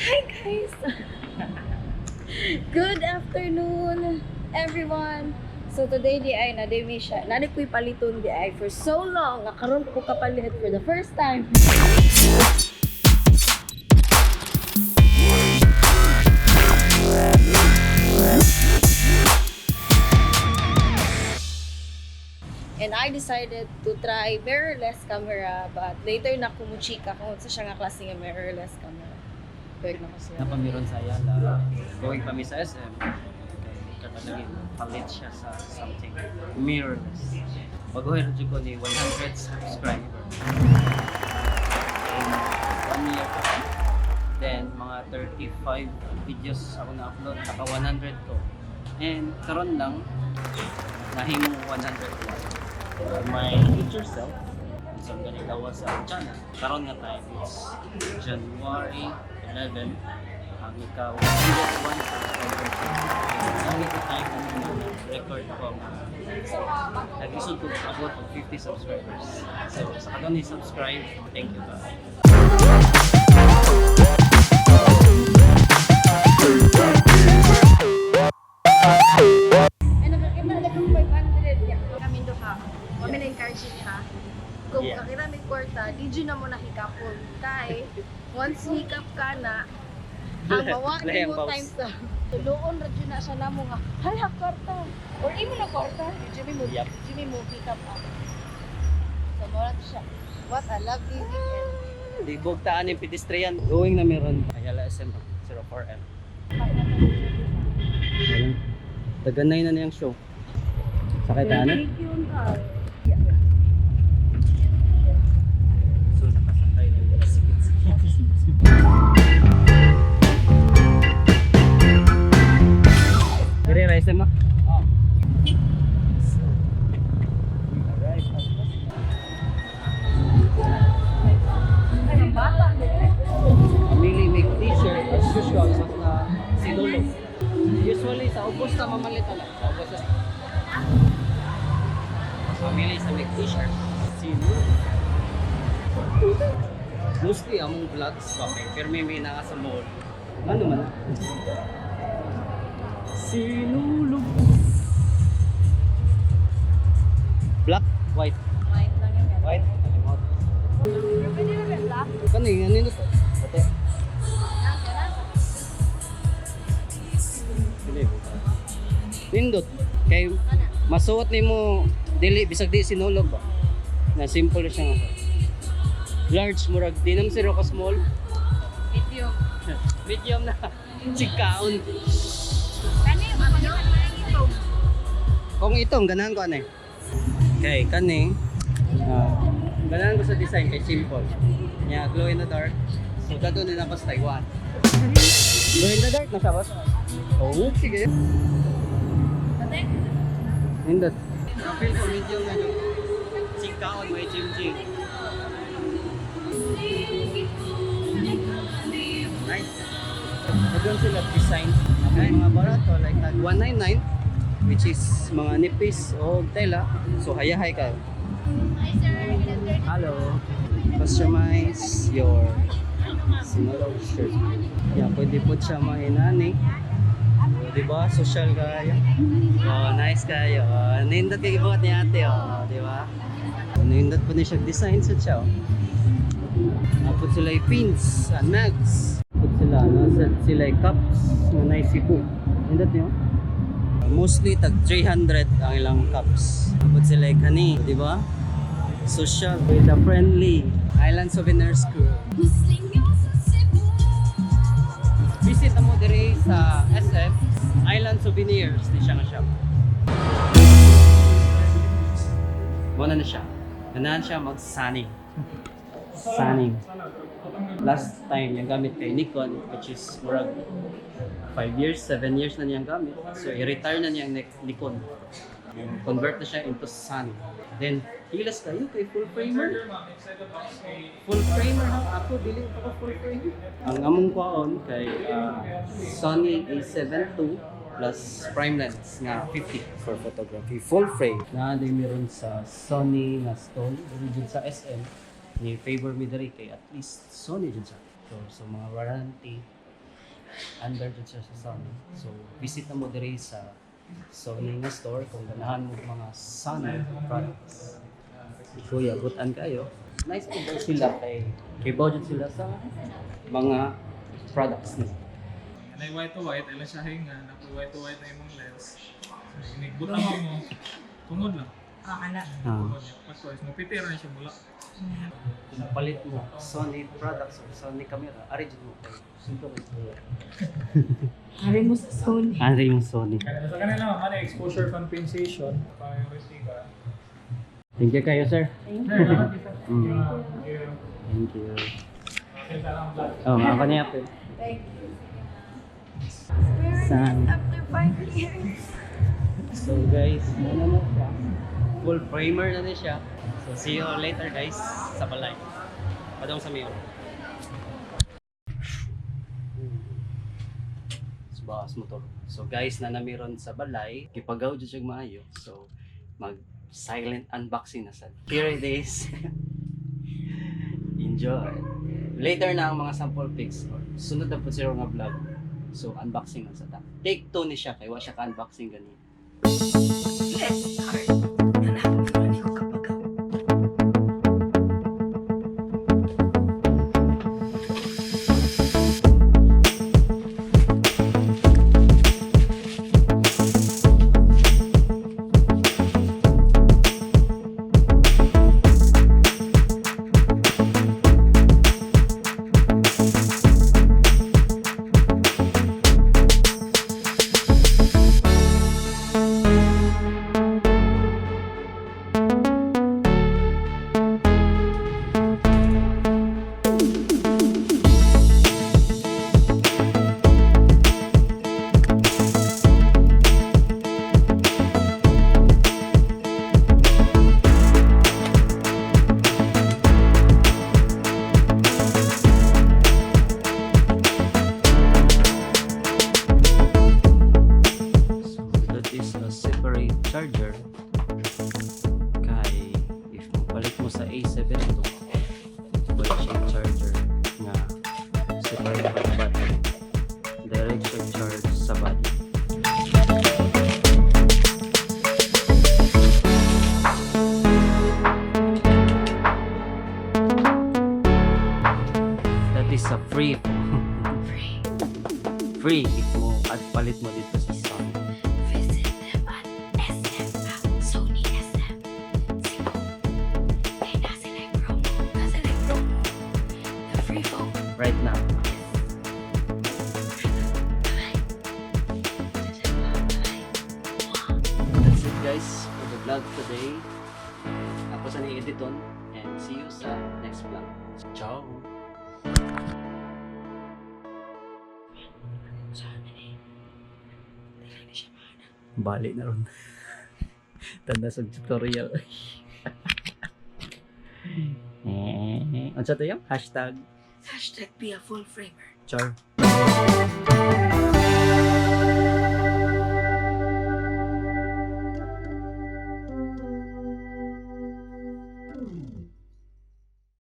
Hi guys! Good afternoon, everyone! So today diay na day siya. Nani ko'y paliton diay for so long. Nga karon ko kapalit for the first time. And I decided to try mirrorless camera, but later na kumuchika kung sa siya nga klase nga mirrorless camera. Pwede na ko siya. Napamiron sa Ayala, going pa mi sa SM, kay katalagin, palit siya sa something mirrorless. Baguhin rin ko ni 100 subscriber. In one year pa. Then, mga 35 videos ako na-upload, naka 100 ko. And karon lang, nahimo 101. For my future self, so ang ganit gawa sa akong channel. Karon nga time, it's January 11, ang ikaw 101 subscribers. Ang ito time na record ko ang nag-isod ko abot og 50 subscribers. So sa karon ni subscribe, thank you, bye. Ay, nakakita na kang 500. Yeah. Kami duha. Kami na encourage niya. Kung kakita may kwarta, di dyan na mo nahikapon. Kay, once hikap ka na, ang mawa Lahi ang mo boss. times na. Tuluon ra dyan na siya namo nga, hala, kwarta. Or imo na kwarta, di dyan mo, di mo hikap up. So, mura to siya. What a lovely weekend. Libog taan yung pedestrian. Going na meron. Ayala SM 04M. Ayun. Taganay na niyang show. Sakay tayo na? Thank you, ka. So nakasakay na yung sikit-sikit. Dire ra SM, no? Oh. So, we arrived at Ay, ang bata. Mamili make t-shirt as usual, basta sinulog. Usually sa ubos na mamalit na lang. Sa ubos na. Mamili sa make t-shirt. Sinulog. Mostly among vlogs okay, pero may naa sa mall. Ano man? Sinulog. Black, white. White lang yun. White. Kalimot. Pero pwede na ba black? Kani, ano yun ito? Pati. Dili. Nindot. Kay masuot nimo dili bisag di sinulog ba. Na simple siya nga. Large murag di nam siro ka small. Medium. Medium na. Chikaon. Kani, mapagyan mo yung itong. Kung itong ganahan ko ano eh. Kay kani ganahan ko sa design kay simple. Nya glow in the dark. So kadto nila ko sa Taiwan. Glow in the dark na siya, boss. Oh, sige. Ate? Nindot. Ang feel ko medium na yun. Chikaon may gym gym. Nice. Doon sila design. Ang mga barato like tag 199, which is mga nipis o tela. So hayahay kayo. Hi sir, good afternoon. Hello. Customize your Sinulog shirt. Yeah, pwede po siya mainani. Oh, di ba? Social kayo. Oh, nice kayo. Oh, nindot kay gibuhat ni ate, oh, di ba? Nindot po ni siya design sa siya. Oh. Napod sila yung pins and mags. Napod sila, no? Sila yung cups na nice Cebu. Nindot niyo? Mostly tag 300 ang ilang cups. Napod sila yung kani, di ba? Social with a friendly Island Souvenirs Crew. Visit mo dire sa SF Island Souvenirs ni siya nga shop. Muna na siya. Ganahan siya mag-sunning. Sunning. Last time yung gamit kay Nikon, which is murag 5 years, 7 years na niyang gamit. So i-retire na niyang Nikon. Convert na siya into Sony. Then, hilas kayo kay full framer. Full framer ha? Ako, dili pa ko full frame. Ang among kwaon kay Sony A7 II plus prime lens nga 50 for photography. Full frame. Na din meron sa Sony nga stall diri jud sa SM ni favor mi diri kay at least Sony jud siya. So, so mga warranty. Under jud siya sa Sony. So visit na mo diri sa Sony nga store kung ganahan mo mga Sony products. Kuya, butan kayo. Nice po daw sila kay kibaw jud sila sa mga products nila. Anay white to white, ilan siya hinga, napoy white to white na imong lens. So, inigbutang mo, tungod lang. Ah, ana. Ah. Tungod niya. Pagko, mo piti ra siya mula. Kung palit mo Sony products or Sony camera, ari jud mo kay Sinto kay kuya. Ari mo sa Sony. Ari yung Sony. Kaya sa kanila, ano, exposure compensation, priority ka. Thank you kayo, sir. Thank Sir, dapat isa. Mm. Thank you. Thank you. Kita lang vlog. Oh, ako niya po. Thank you. Very San? nice after 5 years. So guys, ano na siya? Full framer na ni siya. So see you later, guys, sa balay. Padong sa mayor. So bawas motor. So guys, na namiron sa balay, gipagaw jud siya maayo. So mag silent unboxing na sad. Here it is. Enjoy. Later na ang mga sample pics or sunod na po zero nga vlog. So unboxing na sa ta. Take two ni siya kay wa siya ka unboxing gani. Let's start. Nanakot naman ko kapag. So that is a separate charger kay if palit mo sa A7 to, wala siyang charger nga separate pa battery, direct siya charge sa body. That is a free Free. Free if mo at palit mo dito sa Sony. Visit them at SM, ah, Sony SM Cebu. Kaya nasa like promo. Nasa like promo. The free phone. Right now. Bye-bye. Bye-bye. That's it, guys, for the vlog today. Ako sa ni-editon and see you sa next vlog. Ciao! Bali na ron. Tanda sa tutorial. Eh, ano sa to yung? Hashtag #BeAFullFramer. Char.